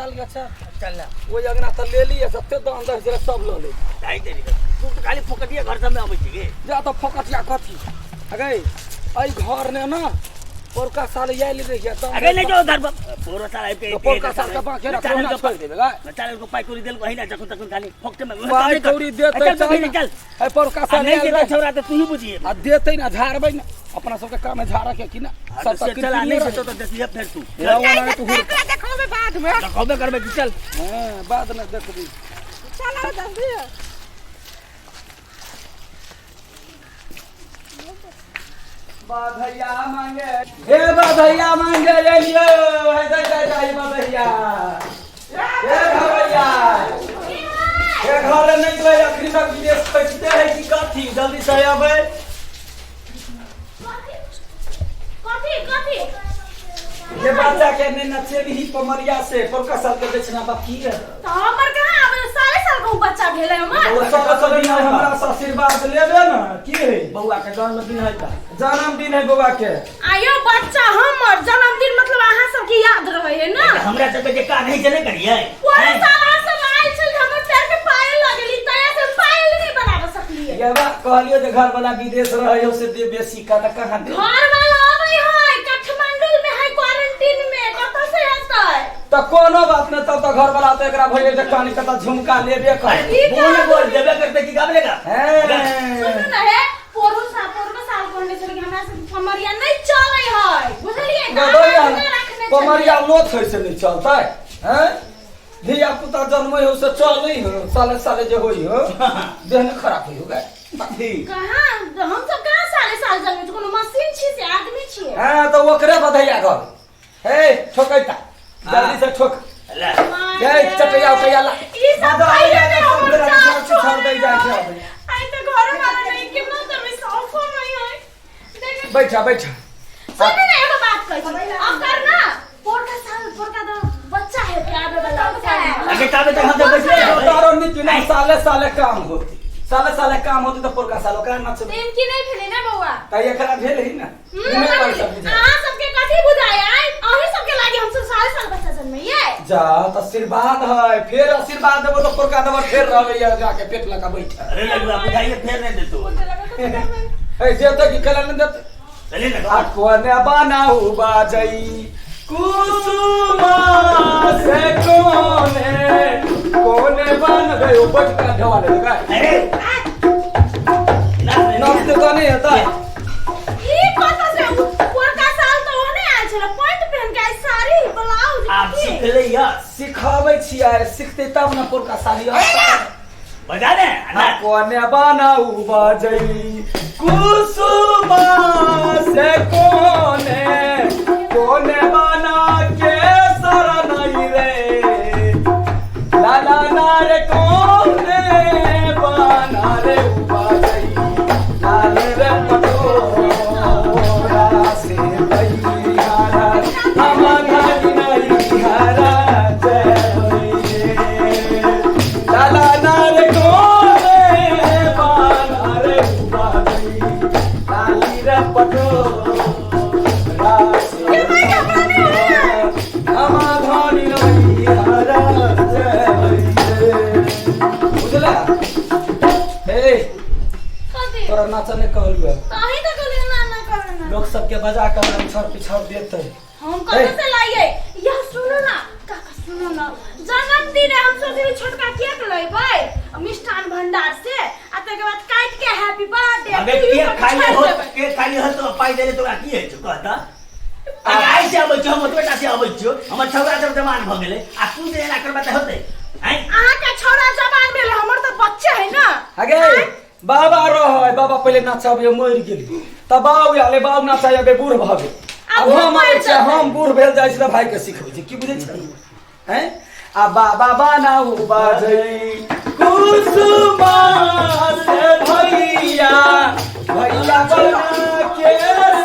चल गे चल। चल ना। ओहि अंगना तऽ ले लिअ, जते दान दही छलै सब लऽ ले। जाइ देरी तऽ। तू तऽ खाली फोकटिया घर सबमे अबै छी गे। जा तऽ फोकटिया कथी अगे एहि घर ने ना पोरका साल आयल रहियै तऽ अगे नहीं जो घर पर पोरो साल आबि के तऽ पोरका साल के बाँकी रखलो ना छोड़ि देबै गे। चाल को पाई कौड़ी देलको है ना जखन तखन खाली फोकटे में पाइ कौड़ी देतै चल तब चल ने। चल एहि पोरका आ साल नहीं आयल देतै रहै। छौड़ा तऽ तू ही बुझिए आ देतै ना झाड़बै ना, अपना सबके काम है झाड़ऽ के कि ना। हाँ, सब तो तऽ से चल आ नहीं किरकिरिये से तो देखिए फेर तू रहै। ओना तू हुर- एकरा देखबै बाद में। देखबे करबै कि चल। हाँ, बाद में देखबी। चलो जल्दी। बधैया मांगे हे, बधैया मांगे एलियो हे, दे दे दे बधैया हे भैया हे, घर नहीं गेलै अखनी तक, विदेश पैसते है कि कथी? जल्दी से अबै। कथी कथी? ये बच्चा के ने नचेबही पमरिया से, पोरका साल के बेचना बाकी है। तऽ हमर कहाँ आबै? साले साल के उ बच्चा भेलै हमर। ओ सब सब दिन हमरा से आशीर्वाद लेबे न की है। बौआ के जन्मदिन है तऽ जन्मदिन है बौआ के। आयो बच्चा हमर जन्मदिन मतलब अहाँ सबके याद रहे है ना? हमरा सबके जे काज है से नहि करियै। पूरा साल अहाँ सब आयल छल, हमर पैर के पायल लगेली, तया से पायल नहीं बनाबे सकलियै। ये बा कहलियो जे घर वाला विदेश रहे हो से दे बेसी का त कहाँ दे। घर वाला अबै है काठमांडू में है क्वारंटीन में, कतऽ से हेतै? त कोनो बात नहीं, तब त घर वाला तो एकरा भइले जे कानी कता झुमका लेबे कर। ई बोल कहाँ बोल देबे करते की गाबले का। हैं सुनू न हे, पोरू सा पोरका साल कहने छलै कि हमरा सब कमरिया नहीं चलै है, बुझलियै? गदैया गाना रखने छलियै। कमरिया लोथ है से नहीं चलतै हैं, धिया पुता जन्मै हो से चलै हो, साले साले जे होई हो देह ने खराब होई हो गए। कहाँ हम सब कहाँ साले साल जन्मै छी? कोनो मशीन छी से आदमी छियै। हाँ तो ओकरे बधैया घर हे, ठोकैता जल्दी से ठोक। ले ए, चटैया उटैया ला। ई सब बधैया खाइए ने सब हमर तोरा चार छाड़ छाड़ दै जाइ छै अभी। आइ तऽ घर वाला नहीं केना करबै, साफो नहीं है देख। बैठा बैठा। सुन ने, एगो बात कहै छी, अब कर ना पोरका साल पोरका तो बच्चा है के आबे वाला। अगे ताबे तक हम सब बैठले रहबै। तारो नित ना साले साले काम होती, साले साले काम होती तऽ पोरका साल ओकरा नचबै। प्रेम की नहीं भेलै ना बौआ? तऽ एकरा भेल ही ना। उहे पर सब बुझाइ। अहाँ सबके कथी बुझाय आइ? अहीं सबके लागे हम सब साले साल बच्चा जन्मैयै। जा तऽ आशीर्वाद है, फेर आशीर्वाद देबो तऽ पोरका देबो फेर रहबै या जाके पेट लगा बैठा। अरे लड़ुआ बुझाइए फेर नहीं देतो। ए जेतै कि कला नहि देतै? चलिए ना। आ कोने बनाऊ बाजई कुसुमा से कोने कोने बन गयो, बैठ के ढवा ले लगा। अरे ना। नमस्ते तऽ नहि हेतै? ई कतऽ से? पोरका साल तऽ ओहने आयल छलै पैंट पहिन के, आइ साड़ी ब्लाउज। आप की? सीख ले यार। सिखाबै छियै, सिखतै तब ने पोरका साली। बजा दे आ कोने बनाऊ बाजई कुसुमा से कोने कोने बना के शरणई रे लाला नारे, कोने बना रे बाजई लाल रे पटोरा से भैया हम धनी नहीं हरा जय होई रे लाला नारे, कोने बना रे बाजई लाली रे पटोरा से हम धनी नहीं हरा जय होई रे। बुझला हे? कथी? तोरा नाचऽ नहि कहलु है। तऽ अहीं तऽ कहलियै ना ना करना। लोक सबके बजा कऽ हमरा उछाड़ पिछाड़ देतै। हम कतऽ से लाइए? यह सुनो ना काका, सुनो ना, जन्मदिन है, हम सोचली छोटका केक लेबै मिष्ठान भंडार से आ तकर बाद काटि के हैप्पी बर्थडे अबे टू यू केक खाली हो, केक खाली हो तो पाई देले तोरा की होइ छौ कहता? अरे आइ से अबै छौ, हम ओतबे टा से अबै छियौ, हमर छौड़ा सब जवान भऽ गेलै आ तू जे एना करबा तऽ होतै आँय? अहाँ के छौड़ा जवान भेल, हमर तऽ बच्चे है ना। अगे बाबा रहै, बाबा पहिले नचाबियो, मरि गेली तऽ बाउ आले, बाउ नचाबे, बूढ़ भऽ गेल। आब आब ओ हम मरि आबै छियै, जेतै। हम बूढ़ भेल जाइ छी तऽ भाइके सिखबै छी। की बुझै छी हैं? आ बाबा बनाऊ बाजै कुसुमा से भैया, भैया बना के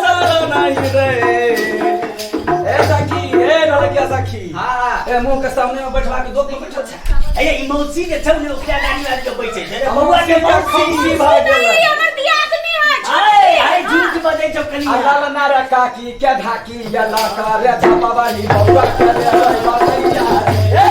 शरणई रे। ए सखी, ए ढोलकिया सखी। हाँ। ए मुंह के सामने में बैठवा के दोस्त में बैठल छै। अरे ई मौसी जे छौ ने, ओकरा गाड़ी आबि के बैसै छै रे बौआ के मौसी मौसी। खौसी भऽ गेलै। नहीं, हमर दियादनी है। आय आय झूठ बजै छौ कनिया। आ लाल नारा काकी के ढाकी या लाका रे झापा वाली बौआ के रे बजैया रे।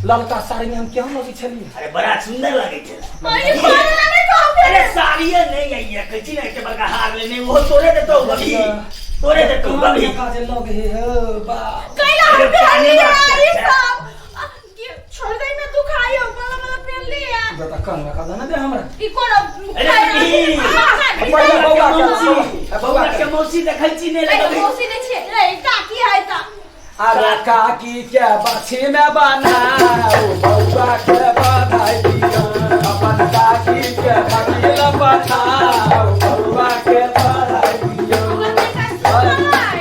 ललका साड़ी में हम केहन लगै छलियै? अरे बड़ा सुंदर लगै छै। अरे पागल ने कहबे। अरे साड़िए नहीं आई है, कहै छी ने एते बड़का हार लेने, ओहो तोरे देतौ बभी, तोरे देतौ बभी। काजे लगे हे हो बा। कैला हम अरे पानी पहनली बात है ये छै। सब छोड़ दे ना तू खाई हो मला मला पहन लिया। बता कन का ना दे हमरा। ई कोन अरे की? पहिले बौआ के मौसी, बौआ के मौसी देखै छी ने अरे लगै। मौसी नहीं छे रे काकी है ता। अरे काकी के बाछी में बनाओ बौआ के बधाई दियो, अपन काकी के बकील पठाओ बौआ के बधाई दियो। ओकर बेटा सुनय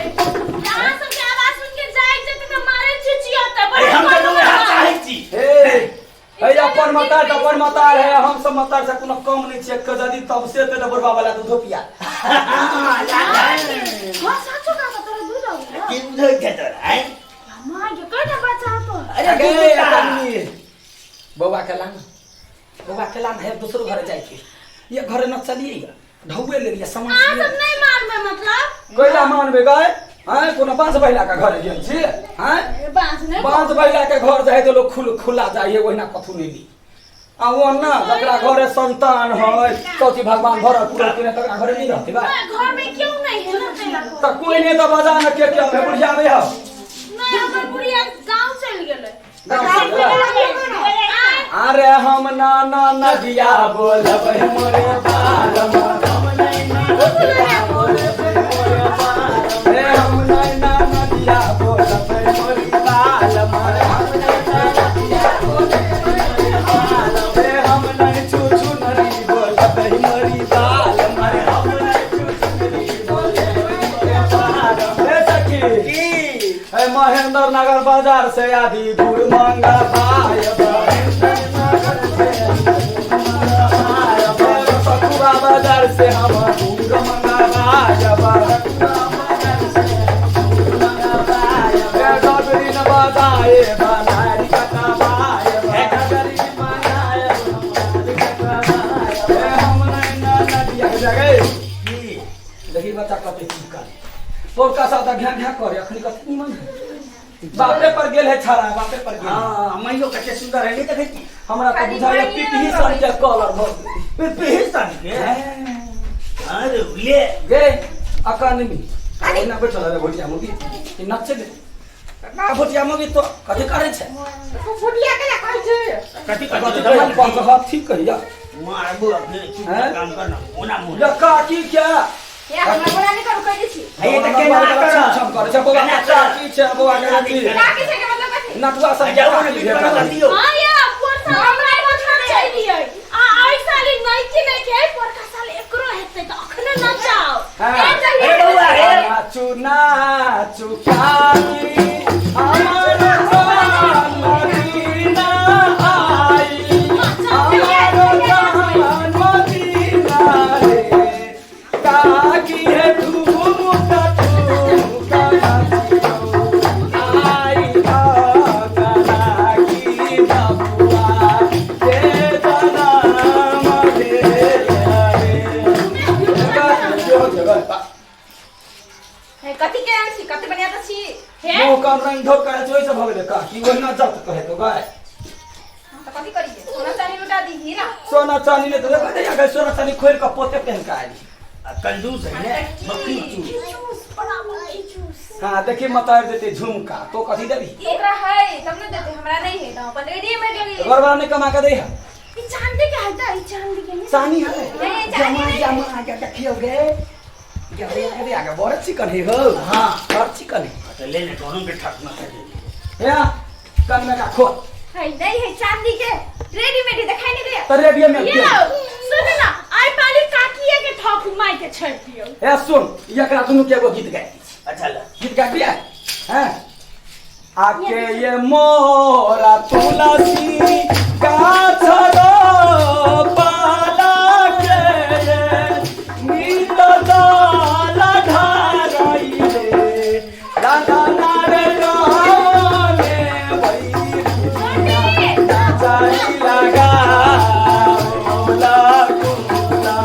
यहाँ सब के आवाज सुन के जाय छै त मारे चिचियत। अरे हम तऽ वएह चाहै छी। हे हे अपन मतार तऽ अपन मतार है, हम सब मतार से कोनो कम नहीं छियै। यदि तब से ते बुढ़वा वाला दूधो पिया। हाँ, हां साचो का तोरा दूध आउ की बुझै छै तोरा, आँय? मां के कटा बच्चा तो। अरे गे दूध टा। बौआ के लान, बौआ के लान है दोसरो घर जाय के, ये घर न चलिए ढौए ले लिया सामान। अहाँ सब नहीं मानबे मतलब? कैला मानबे गए? हैं कोनो बांस बैला के घर गेल छी? हैं बांस नहीं, बांस बैला के घर जाए तो लोग खुल खुला जाइए, ओहिना कथू नहीं ली। आ वो ना जकरा घरे संतान है चौथी भगवान भरल पूरल के तकरा घरे नहीं रहते बा। घर में क्यों नहीं है ना तेरा को? त कोई नहीं तो बजा न के के हम बुढ़िया में हो। नहीं हमर बुढ़िया गांव चल गेलै। गाँव चल गेलै? अरे हम नाना नदिया बोलबै मोरे बालम, हम नैना नदिया बोलबै मोरे बालम, हे हम नैना नदिया बोलबै मोरे बालम, हम नैना नदिया बोलबै मोरे बालम, हे हम नै छुछु नरी बोलबै मोरी बालम, हम नै छुछु नरी बोलबै मोरे बालम। हे सखी की? हे महेंद्र नगर बाजार से आदि गुड़ मंगवाय, महेंद्र नगर से सखुआ बाजार से हम गुड़ मंगवाय, डबरी न बजाए बनारी कटवाय, डबरी बनाए हम नैना नदिया जगह। की? देखी बच्चा कते की करे पोरका साथ घ्या घ्या करे, अखनी कते निमन है, बापे पर गेल है छाड़ा, बापे पर गेल। हाँ, माइयो कते सुंदर है, नहीं देखै छी? हमरा तऽ बुझाइया पिपही सन के कलर भऽ गेल। पिपही सन के? अरे ले। गे अकानमी एना बैठल रे भोटिया मुगी, ई नचे दे ना भोटिया मुगी तो कथी करै छै? फुटिया के कहै छै। कथी कथी कथी करै छै? हाथ ठीक कहिया मारबो अपने, चुप हैं? काम करना ओना मुँह। या काकी क्या या हमरा बोला नहीं करू कह दै छी। हे तऽ केना कर? छम करै छै बौआ केना के कर? काकी छै बौआ के अथी काकी छै के मतलब कथी? नटुआ सब जाओ ने काकी बीच भेटल। में दियौ। हां या पोर साल हमरा एगो छोड़ चलियै आ आई साल नहीं कि नहीं के पोरका साल एकरो हेतै त अखने न जाओ। हाँ। ए चलिए। अरे बौआ, हे। नाचू नाचू काकी हमर मदीना आई, हमर जान मदीना रे काकी हे ठुमका ठुमका नाचियो आई काकी बबुआ के जनम भेल रे। हे कथी के छी कथी बढ़िया त छी हे? मुँह कान रंग धो कर चोइ से भऽ गेलै काकी ओहिना जत कहे तो गाय। त कथी करिए? सोना चांदी लुटा दीही ना। सोना चांदी ने तो देखो दे गए सोना चांदी खोल के पोते पहन के आइली। आ कंजूस है ने मक्खी चूस। चूस बड़ा मक्खी चूस। हाँ देखी मतार देते झुमका तो कथी देबी? ओकरा है तब न देते, हमरा नहीं है त अपन रेडीमेड लेली। घरवाला नहीं कमा के दे है। ई चांदी के है त ई चांदी के नहीं। चांदी है। नहीं, चांदी जमा नहीं। जमा आगे देखियो गे गे आगे आगे बड़ चिकन है हो। हाँ। बड़ चिकन है। तो ले ले दोनों के ठक न कर। या कान में का खो है नहीं है चांदी के रेडीमेड है दिखाई नहीं दे। तो रेडीमेड यो सुन ना आई पाली काकीए के ठक माई के छड़ दियो। ए सुन एकरा दुनू के एगो गीत गाय दै छी। अच्छा ला गीत गा दिया हैं आके ये मोरा तुलसी गाछ रो पाला के रे नीत दाल ढारई रे लाला नारे रामे भई जाई लगा ओला कुला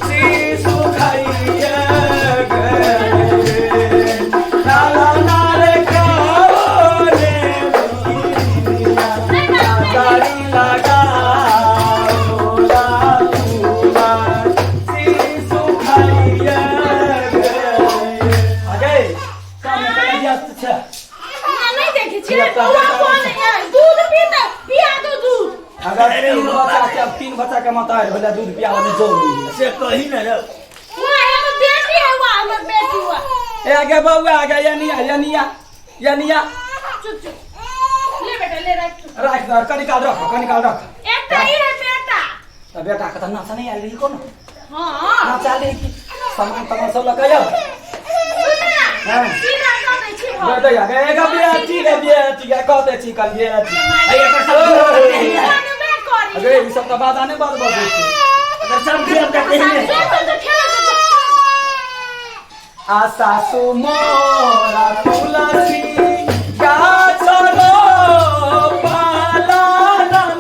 शिशु खाइए गे लाला नारे काने भैया। माता होला दूध पियावे में जरूरी से कही न रे। वाह, एगो बेटी है, वाह, हमर बेटी, वाह। ए आगे बउआ आगे यनिया यनिया यनिया। चुप चुप, ले बेटा, ले राख। राख दर, कनिकाल रख, कनिकाल रख। एकटा ई है बेटा। त बेटा के त नाचा नहीं आयल रही कोनो। हाँ। नाचा आयल रही कि सामान तमान सब लऽ के आयल। सुन ना, हाँ। सीधा कह दै छी भऽ। दे आगे एगो बेटी रे बेटी के कहते छी कल बेटी। ए एकर सब जानबे करी। अरे ई सब त बात आने बात बात छै। एकर सब धिया पुता तेहने। चल चल चल, खेलो चल, चल। आ सासु मोरा तुलसी गाछ रोपाला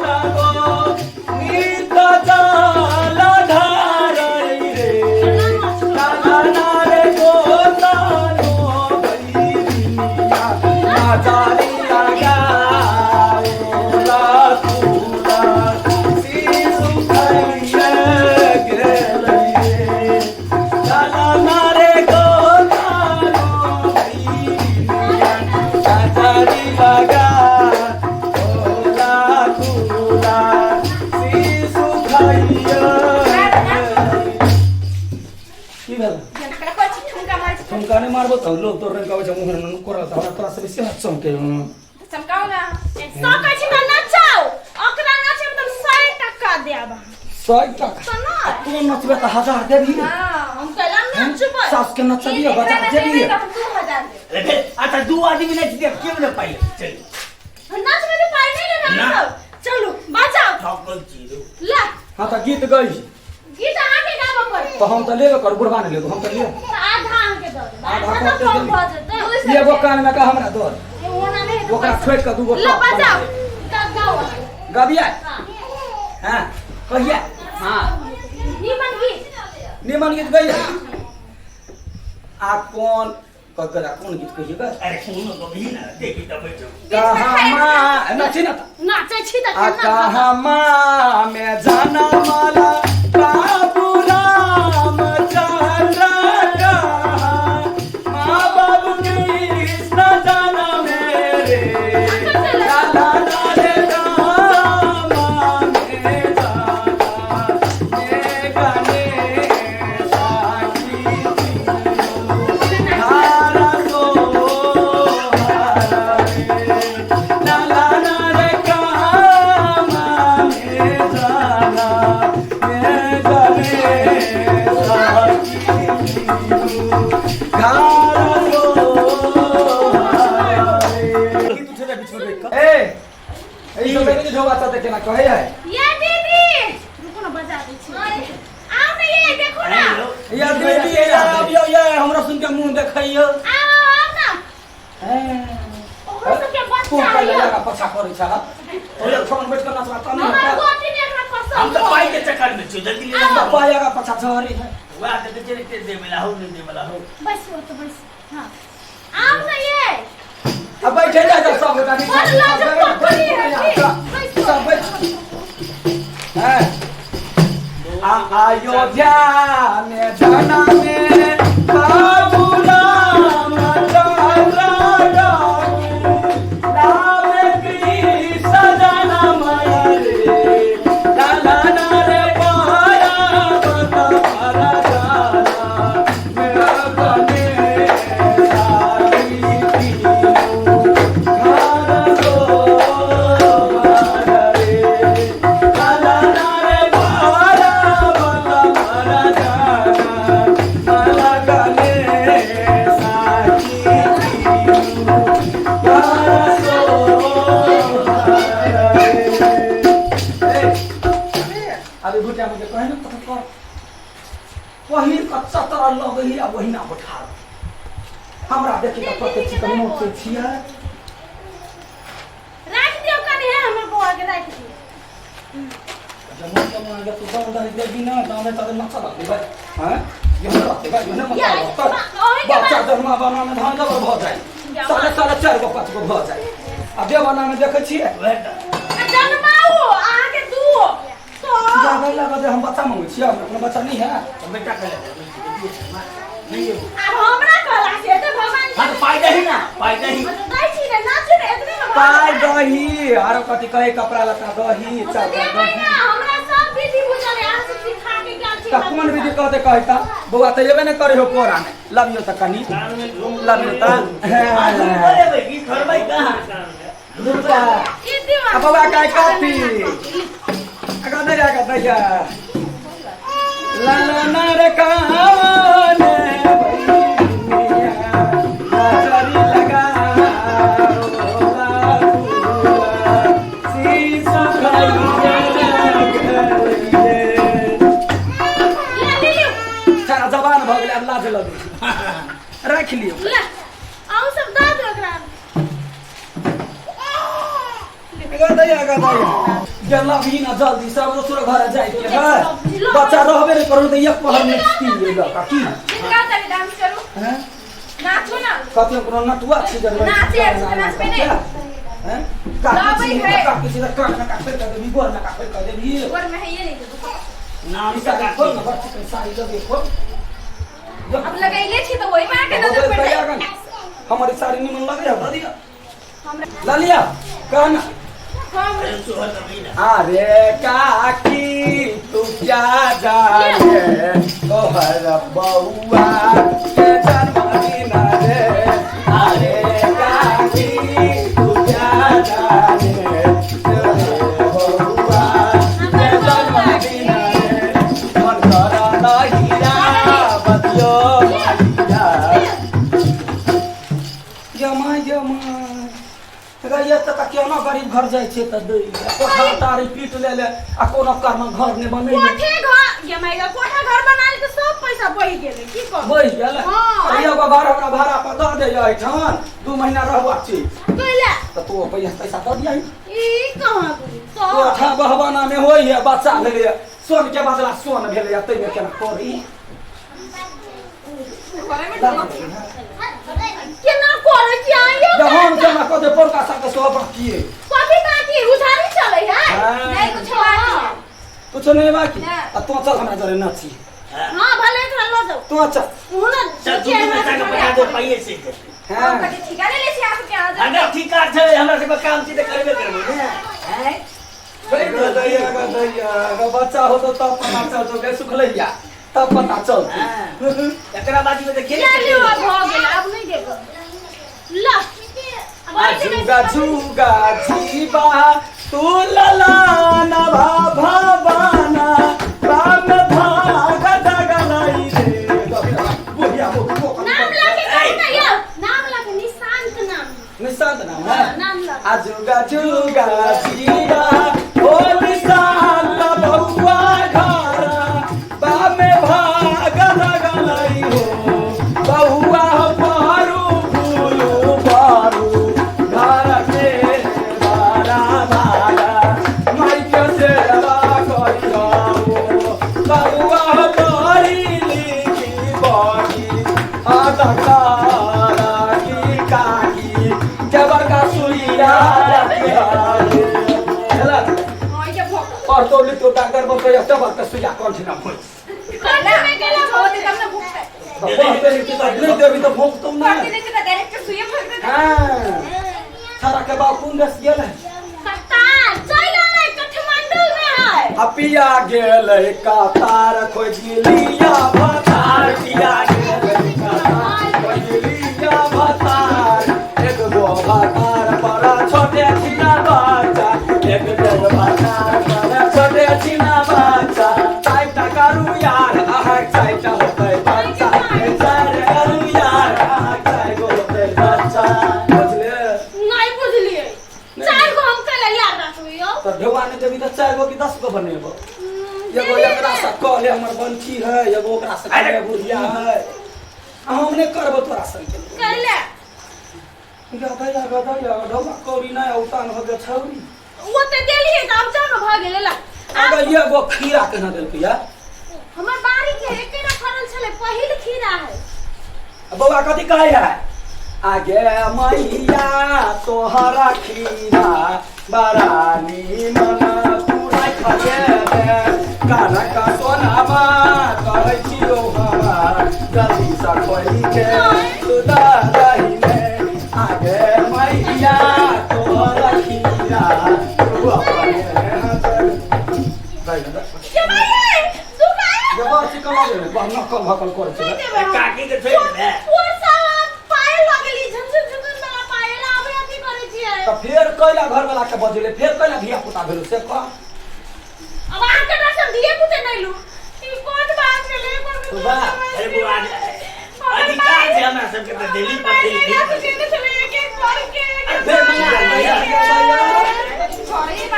लगो नित जल ढारै रे लाला रे गोतानो भैरिया नाचारी लगाओला तुलसी सुखैया गेलै रे लाला रे गोतानो भैरिया नाचारी लगाओला तुलसी सुखैया। की भेल? एकरा कहै छी ठुमका मारै छी। ठुमका नहि मारबो तऽ लोग तोर रंग कहै छै मुँह रंग करल तऽ हमरा तोरा से बेसी हाथ चमके। चमकाओ ना। सकै छी तऽ नचाउ, ओकरा नचेब तऽ 100 टका देब। 100 टका? तऽ नहि। तू नचबे तऽ 1000 देबही। हाँ, हम कैला नचबै? सास के नचबियै, एकरा बच्चा नचेबै देबियै। तऽ हम 2000 देब। अरे भेल, अच्छा दू आदमी नाचि देब केओ ने पाइ चल। नचबै तऽ पाइ नहि लेबै ना। अहाँ सब। चलू बचाउ। ठकल छी रो। ला। हाँ तऽ गीत गई। गीत अहाँके गाबऽ पड़तै। तऽ हम तऽ लेबे कर, बुढ़बा नहि लेबो, हम तऽ लेब। तऽ आधा अहाँके दऽ देब। आधा आधा तऽ कते कम देबही? भऽ जेतै। एगो कान में का हमरा दऽ दे। ओना नहि हेतै ओकरा पैसा। छोड़ि कऽ दूगो ला टॉप बना बजाउ। दे। तऽ गाउ अहाँ। गबिया? हाँ। हाँ कहिया? हाँ। निमन गीत। निमन गीत गइया। आ कोन ककरा कोन गीत कहिए गे? अरे सुनो कभी ना देखी तऽ बैठो। कहाँ नाची ना तऽ। नाचै छी तऽ आ केना? कहाँ में जाना माला बाबू राम चंद्र कहाँ माँ बाबू कृष्ण जाना मेरे लाला रे रामा में जाना में गणेश हारा सोहारा रे लाला रे कामा में जाना में गणेश घारा सोहारा रे। गीत उठेबै बीच में बैठ कऽ। ए ई सब देखै झोगा चलते केना कहै है। ये दीदी रुको ना, बजा दै छी। आउ ने ये, देखू ना। या दीदी या आबियौ ये, हमरा सुन के मुंह देखैयौ। आउ आउ ना, ओकरो सबके तू बच्चा पहिले है। लगा पछा करै छह तोरे ठोन बैठ के नचबा तब हमर ने। गोटी ने एकरा पसंद। हम तऽ पाइ के चक्कर में छियो, जल्दी ले तऽ पाइ आगा पछा झहरी है। वएह तऽ देखै छियै, दे वाला हो नहि दे वाला हो। बस हो तो बस। हाँ आउ ना ये। अब बैठे जा जा सब गोटा नीचा। बड़ लाज पकड़ी है की। बैसो। सब बैठ। हैं आ अयोध्या में जाना में बाबू राम चंद्र राम कृष्ण जनम रे लाला रे पारा बता पारा जाना मेरा गणेश घर सोहारा रे लाला रे पारा बता पारा जाना माला गणेश घर सोहारा रे। अभी भुटिया मुझे कहे ना कथन कर पहिर कच्चा तरह लगै आ वही ना बैठा हमरा देखी तऽ कते चिकन मोटे छियै। राखि दियौ कनि हे, हमर बौआ के राखि दियौ। जमुन जमुन के तू दाम दही देबी ना दाम तब नचा लगतै भाई। हैं ये रहतै भाई, ये मत या, ओहि के बच्चा बाद जन्मा बना में धान जबर भऽ जाइ साढ़े साढ़े चारि गो पाँच गो भऽ जाइ आ देवाना में देखै छियै। वएह तऽ। आ जन्माउ अहाँके दू तो जाबै लागत जे हम बच्चा मंगै छियै, हमरा कोनो बच्चा नहीं है। तऽ बेटा कहले नहीं एगो। आब हमरा कहला से एते भगवान। हाँ तऽ पाइ दही ना, पाइ दही। हाँ, तऽ दै छी ने, नाचू ने एतबे ने। पाइ दही आरो कथी कहै, कपड़ा लत्ता दही हम तऽ चावल देबै दही। ना, हमरा सब बीत विधि बुझल है, अहाँ सब सिखा के गेल छी। त कोन विधि कहते कहता बौआ त एबे ने करे हो कोरा में लबियो त कनी लबियो त आ झूठ बोलेबै की थोड़बै कहाँ दुर्गा ई दिवा आ बौआ काय काफी अगा दे अगा दैया ला ला ना रे काने नजरी लगा ले ले लियौ। सारा जवान भऽ गेलै आब लाज लगै छै राखि लियौ ले अहूँ सब दऽ दू एकरा। गदैया गदैया जल्ला भी ना जल्दी सब दोसर घर जाय के है बच्चा रहबे नहीं करू त एक पहर में की गेल का की गीत गाउ तनी डांस करू हैं नाचू ना कते कोनो नटुआ छी जब नाचे, नाचबे नहि। हैं का गाबै छी है। का छी का ना का फेर कर देबी गोर ना का फेर कर देबी गोर में है नहीं तो नाम ई साड़ी खोल ना बच्ची के साड़ी लगे खोल अब लगैले छी तो वही में आके नजर पड़ जाए। हमारी साड़ी निमन लगे है दिया हमरा ललिया कहना हम सोहर लबै ना अरे काकी तू क्या जाने तोहर बउआ के जन्मदिन रे अरे काकी तू क्या जाने तोहर बउआ के जन्मदिन रे मन कर नहिरा बतियो भैया यमा यमा गैया तऽ केना गरीब घर जाइ छै तऽ दै कोठा तारी पीट ले ले आ कोनो कर्म घर नहि बनै कोठे घर ये माय गे, कोठा घर बनाल के सब पैसा बहि गेलै की कहू। बहि गेल हाँ। एगो घर हमरा भाड़ा पर दऽ दे एहिठाम 2 महीना रहबा छी कैला तऽ तू पैसा पैसा दऽ दिया ई कहाँ गेलै सब कोठा बहबाना मे होइ है बच्चा भेलै सोन के बदला सोन भेलै ताहिमे केना करी घरे में ढूंढो। केना करै छी अहाँ यौ? जब हम केना कऽ दे पड़का साल के सब बाकी है कथी बाकी उधारी चलै है हाँ। नहीं कुछ बाकी है। कुछो नहीं बाकी ना। आ तू चल हमरा जरे नची हाँ भले एकरा लऽ जाउ तू चल मुँह ना चल तू बच्चा के पठा दे पाइए से हाँ हम कथी ठिका ले ले छी अहाँ सबके अहाँ जाउ। अगर ठीका छै हमरा सबके काम छी तऽ करबे करबै ने हैं गदैया गदैया अगर बच्चा हो तो तब पता चल तो गए सुखलैया तब पता चल एकरा बाजी में तऽ खेले चलियो अब भऽ गेल आब नहि देब ल जुगा जुगा जीवा तू लला ना भा भावाना राम भाग जगलाई रे बुढ़िया हो नाम लके कहू ना यौ नाम लके निशांत नाम निशांत नाम है हाँ, नाम लके आ जुगा जुगा जीवा ओ निशांत बउआ घर बामे भाग लगलाई हो बउआ पारू फूलू पारू घर के बारा बारा माइके सेवा करी हो बउआ पढ़ी लिखी बड़ी अटकारा की काकी के बड़का सुइया हेला हाँ, ये भोग। और तो लिखो डॉक्टर बनतो एकटा बड़का सुइया कोन छिना भोज ना, कुछ होते तब ना भूखते। तो पढ़ते लिखते तो नहीं देबी तो भोगतो ना पढ़ते नहीं तो डायरेक्ट सुइए भोग देते। हाँ थारा के बाप कोन देश गेल है कतार चलि गेलै काठमांडू में है आ पिया गेल कतार खोजि लिया भतार पिया गेल कतार खोजि लिया भतार एक गो भतार पर छोटे छिना बच्चा एक गो भतार पर छोटे छिना बच्चा चारिटा करू यार अहाँ चारिटा होतै बच्चा चारि करू यार अहाँ चारि गो होतै बच्चा बुझलियै नहि बुझलियै चारि गो हम कैला याद राखबै यौ तऽ ढेउआ नहि देबी तऽ 4 गो कि 10 गो बनेबो एगो एकरा से कहले हमर बंठी है एगो ओकरा से कहले बुढ़िया है आ हम नहि करबो तोरा संग के कैला गदैया गदैया ढौआ कौड़ी नहि औतान हो गेल छौरी ओ तऽ देलियै तऽ आब जाउ ने भऽ गेलै ला अगर एगो खीरा केना देलकै या हमर बाड़ी के एकेटा फड़ल छलै पहिल खीरा है बौआ कथी कहै है आगे मैया तोहरा खीरा बड़ा नीमन पूरा खजे कानक सोनामा कहै छियौ हमार जल्दी सँ खोलि के सुधा रहीने आगे मैया तोहरा खीरा तू अपने हाथ ये ने बा नकल भकल करै छै। नहीं देबै हम। काकी के छोड़ि देबै। ओ साला पायल लगेली झुनझुन झुनझुन वाला पायल आबै अथी करै छियै। तऽ फेर कैला घर वाला के बजेले, फेर कैला धिया पुता भेलो से कह। अब अहाँके डर से धिये पुते नहि लू। ई कोन बात भेलै? एकर तो बा, अरे बौआ, अधिकार छै हमरा सबके तऽ देली पड़तै। अरे फेर मंगा लेबै।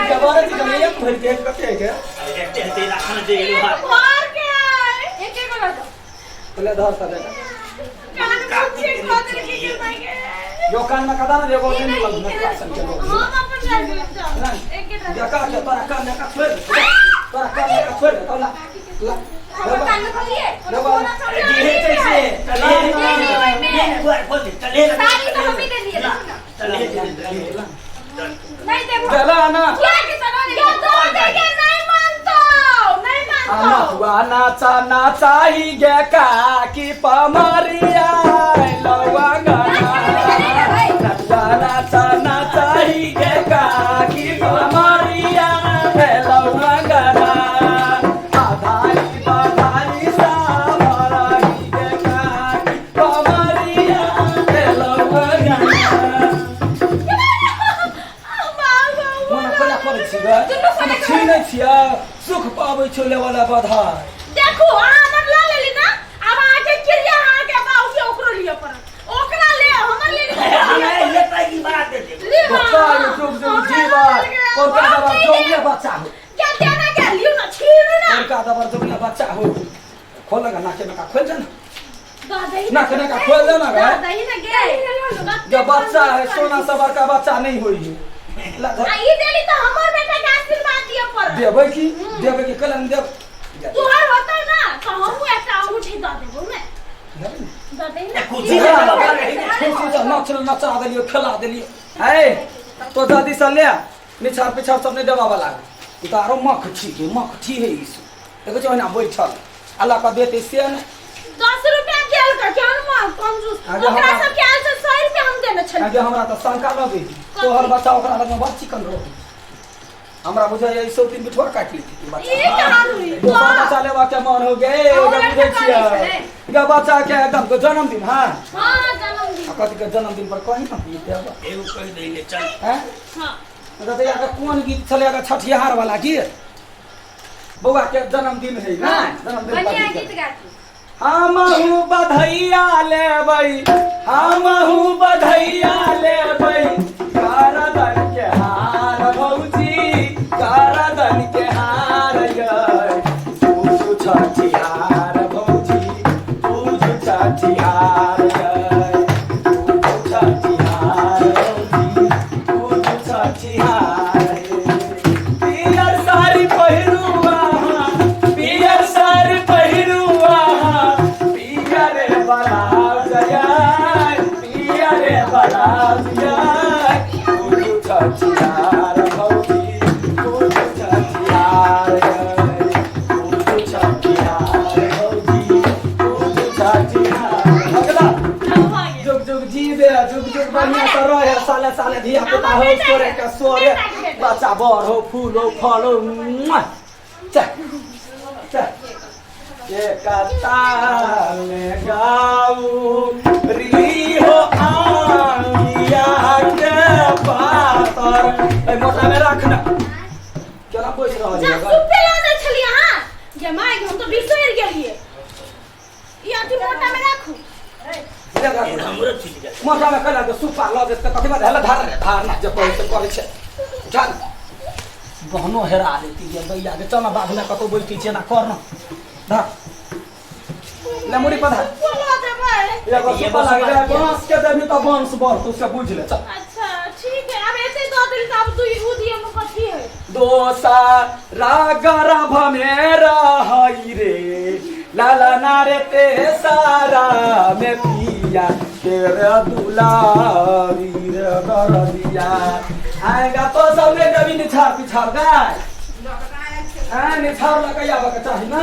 जबरदस्ती के एक भरि के कते के? अरे एते हेतै राखन जे एलु हँ। ले धर त दे। यो कान में कदा ने एगो नहीं लग न क्लासन के लोग। जका के तोरा कान में का छोड़ दे, तोरा कान में का छोड़ दे, ला ला। अरे जे हेतै से चले नहीं नहीं बुआ खोल दे चले। साड़ी तऽ हमही देलियै, देखू ना। चले चले। चला ना। नथुआ नाचा नाचाई गे काकी पमरिया लौआ गाना। नथुआ नाचा नाचाई गे काकी पमरिया लौआ गाना। आधाई बधाई सामराई गे काकी पमरिया लौआ गाना। मोना कोना करै छी गे? हम छीनै छियै, सुख पाबै छौ लेवला बधाई। देखू, अहाँ हमर लऽ लेली ना, आब अहाँके क्रिया अहाँके बाबू के ओकरो लिअ पड़त। ओकरा ले हमर ले। हमरा लेतै की बड़ा दे दे। बच्चा ये जुग जुग जीवा पोरका दबर जोगिया बच्चा हो। क्या देना क्या लियो ना, छीनू ना। पोरका दबर जोगिया बच्चा हो। खोल लगा नाके में का खोल जा ना। दही नाके में का खोल जा ना गे। दही ना गे। जब बच्चा है सोना से बड़का बच्चा नहीं होई है। ला धर। आ ई देली तऽ हमर बेटा के आशीर्वाद दिअ पड़त। देबै की देबै की कलम देब। तोहर होतौ ना तऽ हमहूँ एकटा अंगूठी दऽ देबौ ने। दऽ दही ना। खुशी से बाबा रही। खुशी से नच नचा देलियो, खेला देलियो है तो दादी से ले निछार पिछार सब नहीं देवा वाला। ई तऽ आरो मख छी के मख छी है। ई देखै छै ओहिना बैठल अल्लाह का देते से ने। 10 रुपया गेल का केहन मां कंजूस। आगे ओकरा हमरा- सब के आयल से 100 रुपया हम देने छलियै। आगे हमरा तऽ शंका लगै तोहर बच्चा ओकरा लगमे बड़ चिकन रहै। हमरा बुझाइए ई सब दिन बिठुआ काटि लेती ई बच्चा। ई कहाँ हुई? दोसर बच्चा लेबा के मन हो गे। हमरा बुझै तऽ छियै कहै छलै। गे बच्चा के एकदम के जन्मदिन। हाँ। हाँ, जन्मदिन। आ कथी के जन्मदिन पर कही ना गीत देब। एगो कहि दै ले चल। हैं? हाँ। तऽ के कोन गीत छलै अगर छठिहार वाला गीत? बौआ के जन्मदिन है ना, जन्मदिन पर बढ़िया गीत। गीत गाती। हमहू बधैया लेबै, हमहू बधैया लेबै करदन के हार भौजी, करदन के हार यै। पूजू छठिहार भौजी, पूजू छठिहार यै। पूजू छठिहार भौजी, पूजू छठिहार यै। पियर साड़ी पहिरू अहाँ, पियर साड़ी पहिरू अहाँ, पियर ब्लाउज यै, पियर ब्लाउज यै। पूजू छठिहार भौजी, पूजू छठिहार यै। पूजू छठिहार भौजी, पूजू छठिहार। भगला। जुग जुग जीवे, जुग जुग बढ़िया से रहे, साले साले धिया पुता हो, सोरे के सोरे बच्चा बड़ हो, फूल हो, फल हो। मुआ। चल चल। एकता में गाऊ री हो आंगिया के पातर। ए मोटा में रख ना, केना बैठ रहल जा है? सुपे लऽ जाइ छलियै अहाँ गे माय गे, हम तऽ बिसरि गेलियै। ई अथी मोटा में राखू। ले राख। हमरो छुटि गेल। मोटा में कहला के सुपा लऽ जेतै कथी बात हेला। धार रे धार ना, जे कहै से करै छै। उठा ले। गहनो हेरा लेती ये दैया के। चल ना, बाध में कतौ बैठी छियै ना कर ना। धर ले मुड़ी पर धर। सुपो लऽ देबै? एगो सुपा लागि जाय बांस के देबही तऽ बांस बढ़तौ, से बुझि ले। चल। अच्छा ठीक है, अब एते दऽ देली तऽ आब तू उ दिए में कथी है? दोसरा गर्भ में रहई रे लाला नारे ते सारा में पिया तेरे दुलारी रे दरदिया आएगा तो सब ने कभी निछार पिछार गाय। हाँ, निछार लगा आबऽ के चाही ना।